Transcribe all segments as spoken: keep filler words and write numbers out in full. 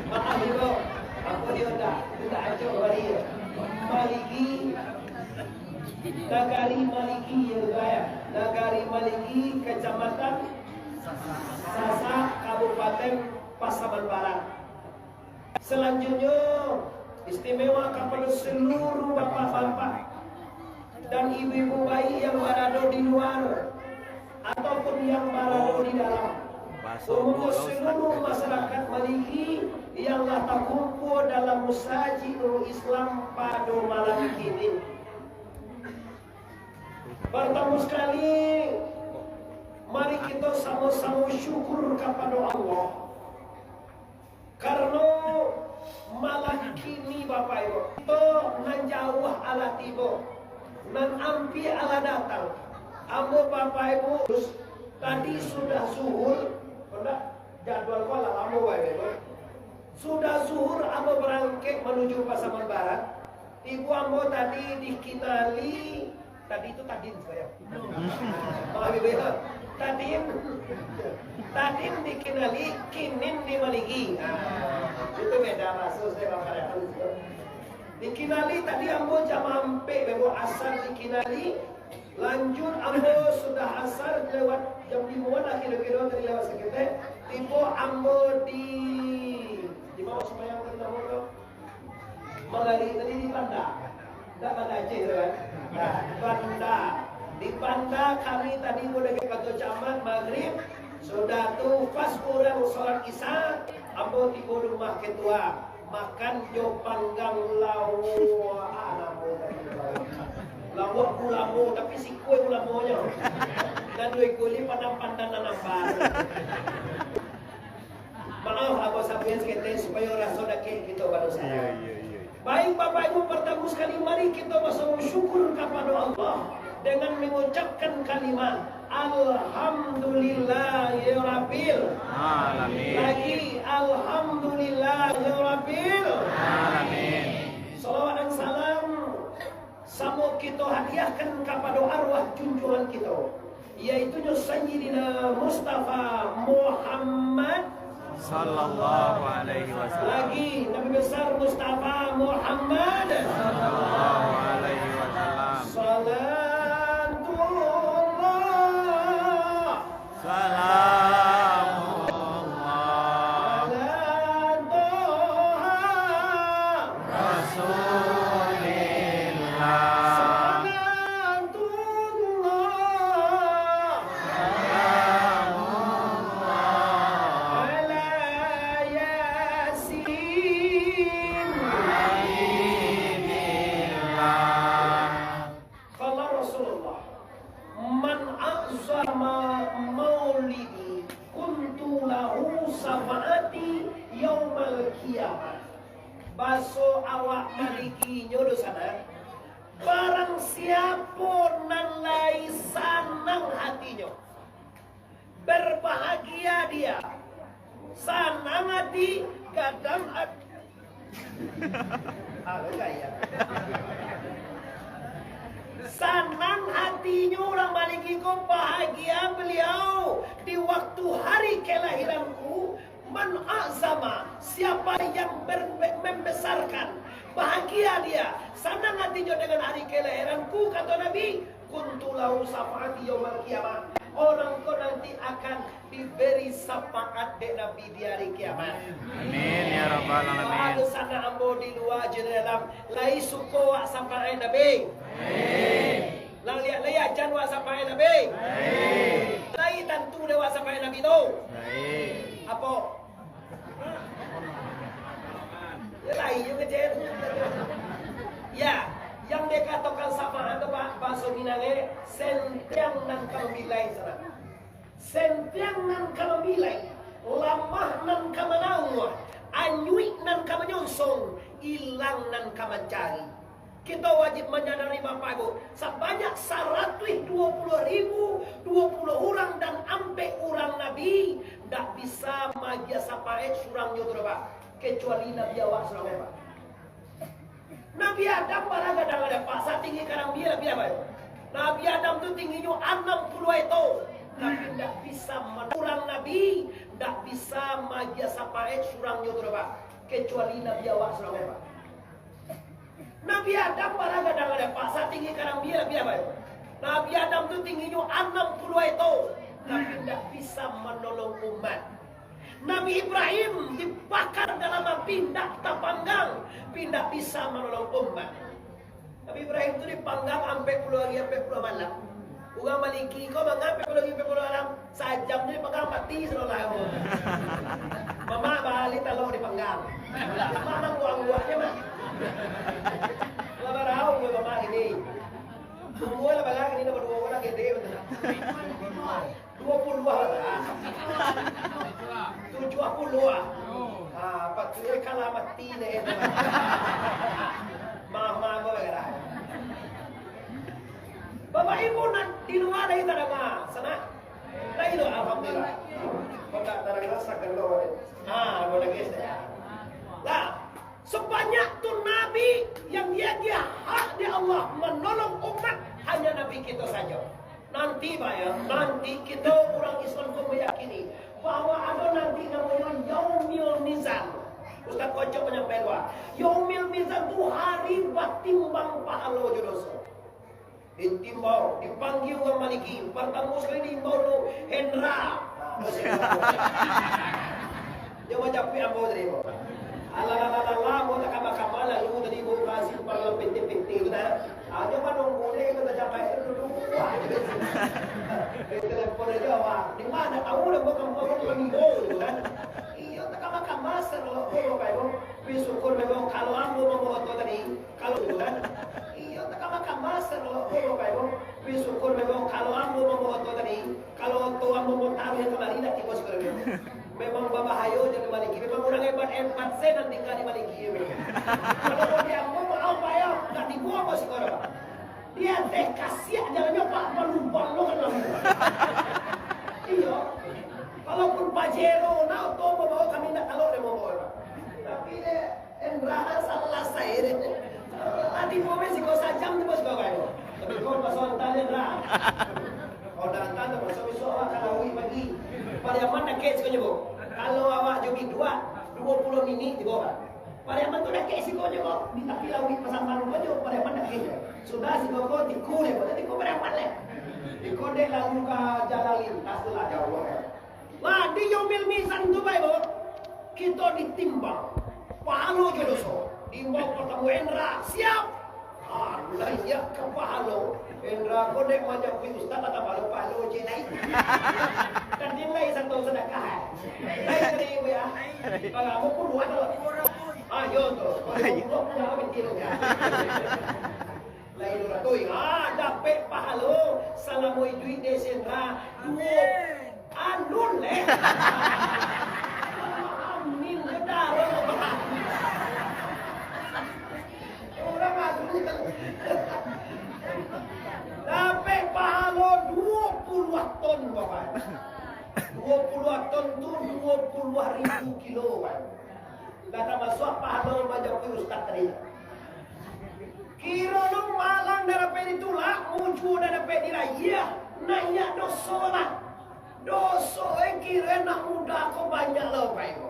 Maaf, Ibu. Apo dia ndak? Ndak acok bari. Maligi, Nagari Maligi, ya, Ibu, ya. Nagari Maligi, Kecamatan Sasak, Kabupaten Pasaman Barat. Selanjutnya, istimewa kepada seluruh bapak-bapak dan ibu-ibu, baik yang barado di luar ataupun yang barado di dalam. Semoga seluruh masyarakat Maligi yang lah takumpul dalam Musajik Nurul Islam pada malam kini. Pertama sekali, mari kita sama-sama syukur kepada Allah. Karano malam kini, Bapak Ibu, kito nan jauah alah tibo, nan ampia alah datang. Ambo, Bapak Ibu, tadi sudah zuhur, ndak, jadwal ko alah lamo, Bapak Ibu. Sudah zuhur, ambo barangkek manuju Pasaman Barat. Tibo ambo tadi dikinali, tadi tu Tadin sabananyo. Maaf, Ibu, ya. Tadin, Tadin dikinali, kinin di Maligi. Ah, itu beda bahaso, saya Bapak Datuk. Dikinali tadi ambo jam ampek, bebo asar dikinali. Lanjut ambo sudah asar lewat jam limoan lah kiro-kiro tadi lewat saketek. Tibo ambo di, di ma sumbayang tadi namo tu? Magari tadi di Banda. Ndak Banda Aceh tu kan? Nah, Banda. Di Banda kami tadi ko dagek Pato Camat magrib. Sudah tu pas urang solat Isya, ambo tibo di rumah ketua. Makan jo panggang lawak. Ah, namo tadi lawak. Lawak gulamo, tapi sikua gulamonyo. Nan duo ikua ni pandang-pandang nan ambar. Maaf, ambo sabuikan saketek supayo raso dakek kito badosa. Iya, iya, iya, iya. Baik, Bapak Ibu, pertama sekali, mari kita bersama syukur kepada Allah dengan mengucapkan kalimat, "Alhamdulillahirabbil alamin." Lagi, "Alhamdulillahirabbil alamin." Salawat dan salam samo kito hadiahkan kapado arwah junjungan kito, yaitunyo Sayyidina Mustafa Muhammad sallallahu alaihi wasallam. Lagi, Nabi Besar Mustafa Muhammad sallallahu alaihi wasallam. Salatullah. Salamullah. Ala Toha. Rasulillah. Salatullah. Salamullah. Ala Yasin. Habibillah. Qala Rasulullah, "Man a'zama maulidi kuntu lahu syafa'ati yaumal qiyamah." Baso awak Maliginyo doh sanak, barang siapo nan lai sanang hatinyo, Berbahagia dia, sanang ati, gadang ati. Halo, gaya. Sanang hatinyo urang Maligi ko, bahagia beliau di waktu hari kelahiranku. Man a'zama, siapa yang ber-, membesarkan, bahagia dia, sanang hatinyo dengan hari kelahiranku, kato Nabi, kuntu lahu syafa'ati yaumal qiyamah. Orang ko nanti akan diberi syafaat dek Nabi di hari kiamat. Amin, ya rabbal alamin. Doa dosa na ambo di lua jo di dalam. Lai suko wak syafaat Nabi? Lai. Lai, lai ajan wak syafaat Nabi? Lai. Lai tantu dek wak syafaat Nabi tu? Lai. Apo? Ya, lai, yo kecil. Ya, yang dikatakan syafaat tu, Pak, bahaso Minang, eh, sentiang nan ka mamilai sanak. Sentiang nan ka mamilai, lamah nan ka manauah, anyuik nan ka manyonsong, ilang nan ka mancari. Kito wajib manyadari, Bapak Ibu, sabanyak saratuih duo puluah ribu duo puluah urang dan ampek urang nabi, ndak bisa maagiah sapaek surang jo tu doh, Pak, kecuali Nabi awak surang, Pak. Nabi Adam bara gadang ado, Pak, satinggi karambia, Nabi Adam. Nabi Adam tu tingginyo anam puluah eto, tapi ndak bisa man-, urang nabi, ndak bisa maagiah sapaek surang jo tu doh, Pak. Kecuali Nabi awak surang, Pak. Nabi Adam bara gadang ado, Pak, satinggi karambia Nabi Adam. Nabi Adam tu tingginyo anam puluah meter, tapi ndak bisa manolong umat. Nabi Ibrahim dibakar dalam api, ndak tapanggang, tapi ndak bisa manolong umat. Nabi Ibrahim tu dipanggang ampek puluah hari, ampek puluah malam. Urang Maliki ko manga ampek puluah hari, ampek puluah malam. Sajam tu dipanggang, mati sudah lah. Mamak bali talok dipanggang. Mamak buang-buangnya, Mak. Lah barau dia mamak ini. Umur lah barang ini, nomor dua orang gede betul. Dua puluah lah. Tujuah puluah. Ah, apa tu, eh, kalah mati deh. Mama apa lah. Bapak Ibu nak di luar dari tadama, sana. Lain lo, alhamdulillah. Kau tak tarang rasa kan lo, eh. Ah, lo lagi saya. Lah, sebanyak tu nabi yang dia, dia hak di Allah menolong umat, hanya Nabi kita saja. Nanti, Pak, ya, nanti kita urang Islam ko meyakini bahwa ada nanti namonyo Yaumil Mizan. Ustaz Kocok menyampaikan bahwa Yaumil Mizan tu hari batimbang pahalo jo doso. Ditimbang, dipanggia urang Maliki, partamo sakali diimbau tu Hendra. Nah, terus dia, dia bajapuik ambo tadi, Bang. Alah, alah, alah, alah, ambo tak kama-kama lalu tadi, ambo kasih pala pete-pete tu, nah. Aja manunggu deh, kalau sampai tu duduk, wah, gitu. Di telepon aja, wah. Di mana tahu dah, gua kampung, gua kampung, gitu kan. Iya, tak kama-kama, serok, gua, gua, gua. Tapi syukur memang kalau ambo membawa tu tadi, kalau gitu kan. Iya, tak kama-kama, serok, gua, gua, gua. Tapi syukur memang kalau ambo membawa tu tadi, kalau tu ambo mau taruh yang kemarin, nak tiba syukur memang. Memang babahayo jadi Maliki. Memang urang hebat-hebat se nan tingga di Maliki, yo. Kalau di ambo, maaf, Pak, yo, ndak dibuang, Pak, sikola. Di ateh kasiak jalannyo, Pak, balubang lo kan, Pak. Iyo. Kalaupun Pajero, nah, tu babawa kami ndak talok deh, babawa. Tapi deh, Hendra salasai deh. Ati kami siko sajam tu, Bos, bagai. Tapi kau pasal tanya, Hendra. Kau datang tu, pasal besok awak ka Lawi pagi. Pariaman dakek siko nyo, Bos. Kalau awak jogging dua, dua puluh minit tibo, Bos. Pariaman tu dakek siko nyo, Bos. Di tapi Lawi Pasaman ko nyo, Pariaman dakek. Sudah siko ko tiku deh, Bos. Tiku Pariaman leh. Iko dek lalu ka jalan lintas tu lah, jauah, eh. Lah, di Yaumil Mizan tu, Bapak Ibu, kito ditimbang pahalo jo doso. Diimbau partamo, Hendra, siap! Ah, naiak ka pahalo. Hendra ko dek manjapuik ustaz, lah tapahalo-pahalo je, naiak. Kan dia naiak satu sadakah, eh? Naiak seribu, ya. Kalau aku puluhan tu. Ah, yo tu. Kalau puluhan, puluhan, betul, ya. Lain urang tu, ah, dapek pahalo salamo iduik dek si Hendra. Duo, anu leh. Amin, bedaro. Urang anu. Dapek pahalo duo puluah ton, Bapak. Duo puluah ton tu duo puluah ribu kilo, Bapak. Lah tamasuak pahalo manjapuik ustaz tadi. Kiro lo malang darapek ditulak, mujua darapek diraiah, naiak doso lah. Doso, eh, kiro anak muda ko banyak lo, Bapak Ibu.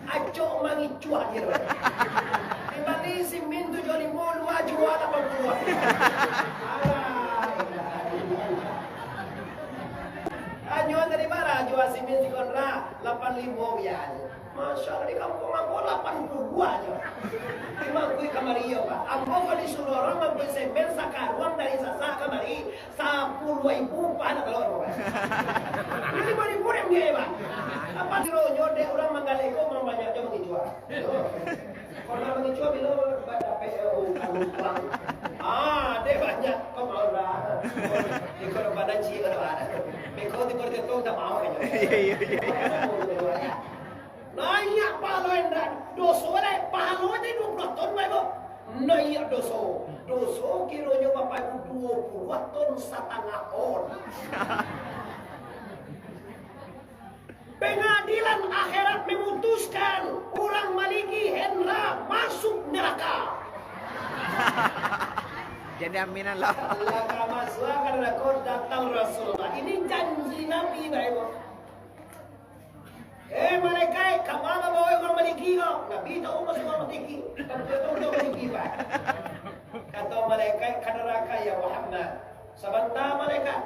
Acok mangicuah kiro. Dibali simin tujuah limo, lua jua lapan puluah. Alah, ilah, ilah. Anyo tadi bara jua simin si Konra, lapan limo biaso. Masya Allah, di kampuang ambo lapan puluah ajo. Mangkui kamari yo, Pak. Ambo bali suruah urang mangkui semen sakaruang dari Sasak kamari, sapuluah ribu upah nak kaluar, Pak. Limo ribu dek biaya, Pak. Apa kironyo dek urang manggaleh ko, urang banyak jo mangicuah. Kalau mangicuah bilo badapek, eh, oh, kalau pulang. Ah, dek banyak pamaura. Di kalau badan ciek, kalau ada. Beko di kalau tak mau aja. Iya, iya, iya. Naiak pahalo Hendra, doso lai, pahalo tadi duo puluah ton, Bapak Ibu. Naiak doso, doso kironyo Bapak Ibu duo puluah ton satangah on. Pengadilan akhirat memutuskan urang maligi Hendra masuk neraka. Jadi aminan lah. Lah ka masuk ka neraka, datang Rasulullah. Ini janji Nabi, Bapak Ibu. Eh, malaikat, kama babawa urang maligi Nabi tahu masuk dalam tinggi. Tapi dia tahu dia tinggi, Pak. Kata malaikat, "Ka naraka, ya Muhammad." "Sabanta, malaikat.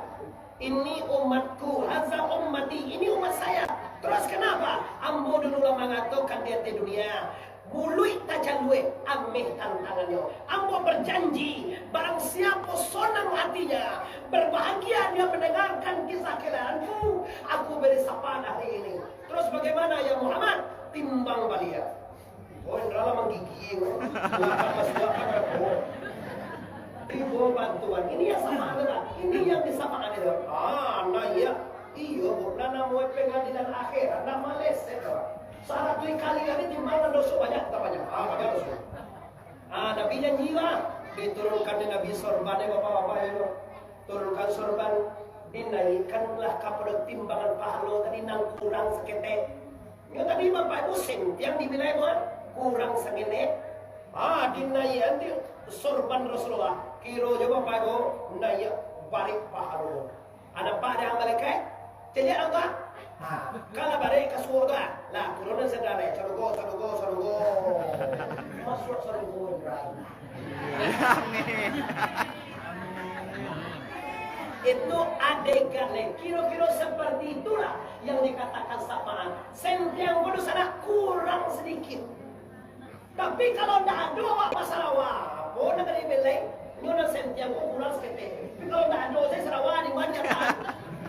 Ini umatku, haza ummati, ini umat saya. Terus kenapa? Ambo dulu lah mangatokan di ateh dunia. Muluik tacaluik, ameh tantangannyo. Ambo berjanji, barang siapo sonang hatinya, berbahagia dia mendengarkan kisah kelahiranku, aku beri syafaat hari ini." "Terus bagaimana, ya Muhammad?" "Timbang baliak." Oh, Indra lah manggigil. Lapan belas, lapan belas. Tibo bantuan. Ini yang sama ada, Pak. Ini yang disama ada. Ah, nah iya. Iyo, Bu. Nah, namuai pengadilan akhirat, nah maleset, Pak. Saratuih kali lagi timbangan doso banyak, tak banyak. Ah, banyak doso. Ah, Nabi janji lah. Diturunkan di Nabi sorban, ya, Bapak-bapak, ya, Bapak. Turunkan sorban. Dinaikkanlah kapado timbangan pahalo tadi nang kurang saketek. Nyo tadi Bapak Ibu sentiang dibilai buat kurang sangenek. Ah, dinaiakan ti sorban Rasulullah. Kiro jo Bapak Ibu naiak barek pahalo. Ada nampak dek malaikat? Caliak angka. Ha, kalau barek ka suruga tu lah. Lah, turun dari saudara. Sarugo, sarugo, sarugo. Masuk sarugo. Amin. Itu adegan, eh. Kiro-kiro seperti itulah yang dikatakan sapaan. Sentiang ko dosa nak kurang sedikit. Tapi kalau ndak ado awak basarawa, apo nak ka dibelai? Nyo nan sentiang ko kurang saketek. Tapi kalau ndak ado, saya sarawa di mana tak?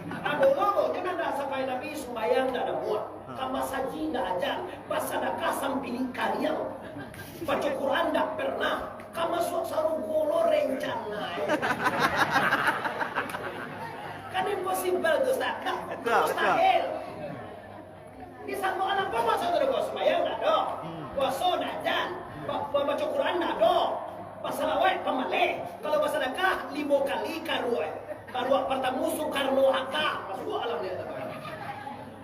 Ado lo, nyo nan dak sampai Nabi sumbayang ndak namuah, ka masajik ndak ajan, basadakah sampilik kariang, baco Quran ndak pernah, ka masuak sarugo lo rencana. Kan impossible tu, Ustaz. Ndak, betul, betul. Mustahil. Di satu alam pun masuak sarugo, sumbayang ndak ado. Hmm. Puaso ndak ajan. Ba-, ba-, baco Quran ndak ado. Basalawat pamaleh. Kalau basadakah limo kali karuak. Karuak partamo Soekarno Hatta, masuak alam dia.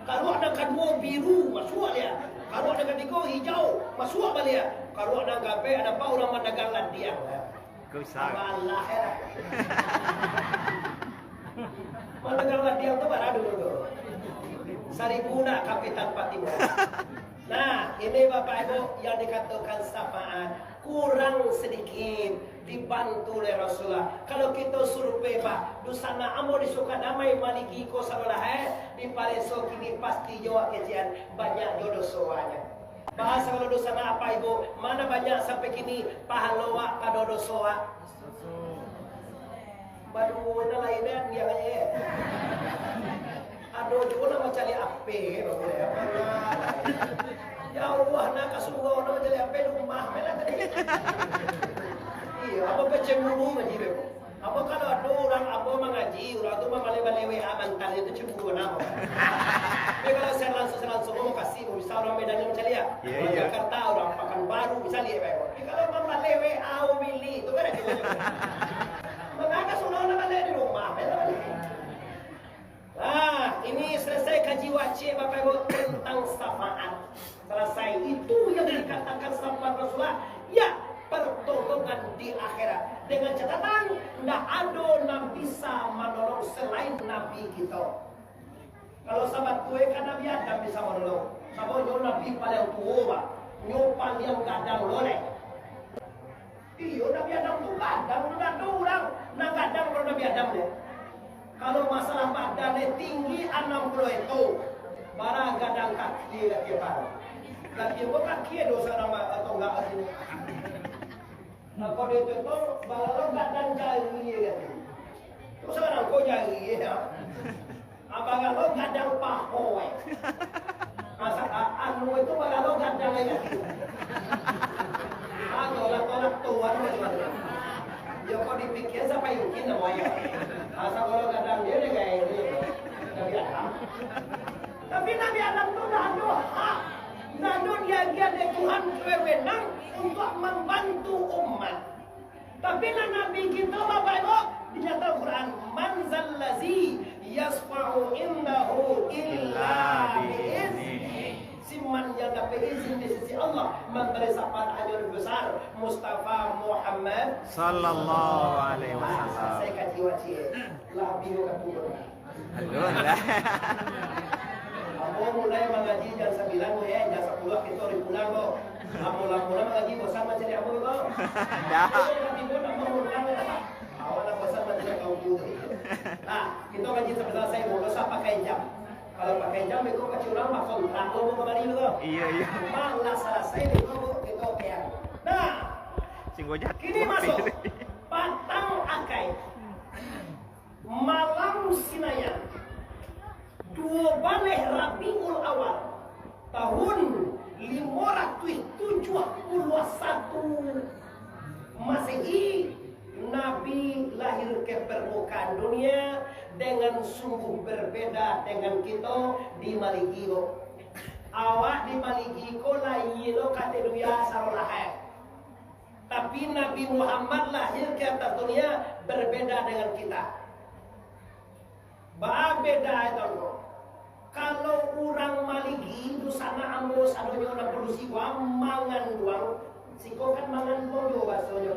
Karuak nan kaduo biru, masuak dia. Karuak nan katigo hijau, masuak baliak. Karuak nan kaampiak, ado apo, urang madagang ladiang. Kau salah. Apalah, eh. Madagang ladiang tu bara dulu tu. Saribu nak kapital Fatimah. Nah, ini Bapak Ibu yang dikatakan syafaat. Kurang sedikit dibantu oleh Rasulullah. Kalau kita survei, Pak, Dunsanak ambo di Sukadamai, Maligi ko sabalah, eh, di Pareso kini pasti jo awak kecekan, banyak jo doso awaknyo. Bahasa kalau dunsanak Bapak Ibu, mana banyak sampai kini pahalo awak pado doso awak? Baduo nan lain, eh, diang aja, eh. Ado juo nan mancaliak H P, babuliah. Ya Allah, nak ka surau, nak mancaliak H P, rumah, main lah tadi. Iyo, apo kecemburu ngaji, beko? Apo kalau ado urang apo mangaji, urang tu mambaleh-baleh W A mantannyo tu cemburu namo. Tapi kalau secara langsung, secara langsung, oh, makasih, oh, bisa urang Medan nyo mancaliak. Iyo, urang iyo. Jakarta, urang Pakanbaru, bisa liek, beko. Tapi kalau mambaleh W A, oh, bili, tu kan ado cemburu. Mangaka surau nak baleh di rumah, main lah tadi. Nah, ini selesai kaji wajib Bapak Ibu tentang syafaat. Selesai. Itu yang dikatakan syafaat Rasulullah. Ya, pertolongan di akhirat. Dengan catatan, ndak ado nan bisa manolong selain Nabi kita. Kalau sabantuak kan Nabi Adam bisa manolong. Sabab nyo Nabi paling tuo, Pak. Nyo paling gadang loleh. Iyo, Nabi Adam tu gadang, ndak ado urang nan gadang pado Nabi Adam deh. Kalau masalah badan deh, tinggi anam puluah itu, bara gadang kaki, kaki apa? Kaki apa kaki ado sarang atau enggak ado? Nah, kalau itu tu, bara gadang jari kaki. Terus urang ko jari, ya. Abang lo gadang paho, eh. Masa, a-, anu itu bagalo gadang, eh. Anu lah tolak tuan, eh. Ya, kok dipikir sampai mungkin nama ya. Masa kalau gadang dia dengan ini, Nabi Adam. Tapi Nabi Adam tu dah ada hak. Dah ada diagiah dari Tuhan kewenang untuk membantu umat. Tapi lah Nabi kita, Bapak Ibu, dinyatakan Quran, "Man zallazi yasfa'u indahu illa biiznih." Siman yang dapat izin di sisi Allah memberi syafaat hanya Nabi besar Mustafa Muhammad sallallahu alaihi wasallam. Saya kaji wajib. Lah, biar kat turun. Alun lah. Ambo mulai mangaji jam sambilan, eh, jam sapuluah kito di pulang, ko. Lamo-lamo lah mangaji bosan mancaliak ambo ko. Ndak. Tibo-tibo nak mangundang lah. Awak lah bosan mancaliak kaum tu. Nah, kito ngaji sampai salasai, ambo usah pakai jam. Kalau pakai jam, beko kecek urang bakontrak lo ko kamari tu. Iyo, iyo. Malah salasai, beko kito kian. Nah, Singgo jatuh. Kini masuak patang akai. Malam Sinayan, duo baleh Rabiul Awal, tahun limo ratuih tujuah puluah satu Masehi, Nabi lahir ka parmukaan dunia dengan sungguh berbeda dengan kito di Maligi ko. Awak di Maligi ko lahia lo katek dunia saro lahai. Tapi Nabi Muhammad lahir ka ateh dunia berbeda dengan kita. Baa beda itu ko? Kalau urang Maligi, dunsanak ambo sadonyo nan padusi ko, manganduang, siko kan manganduang juo basonyo.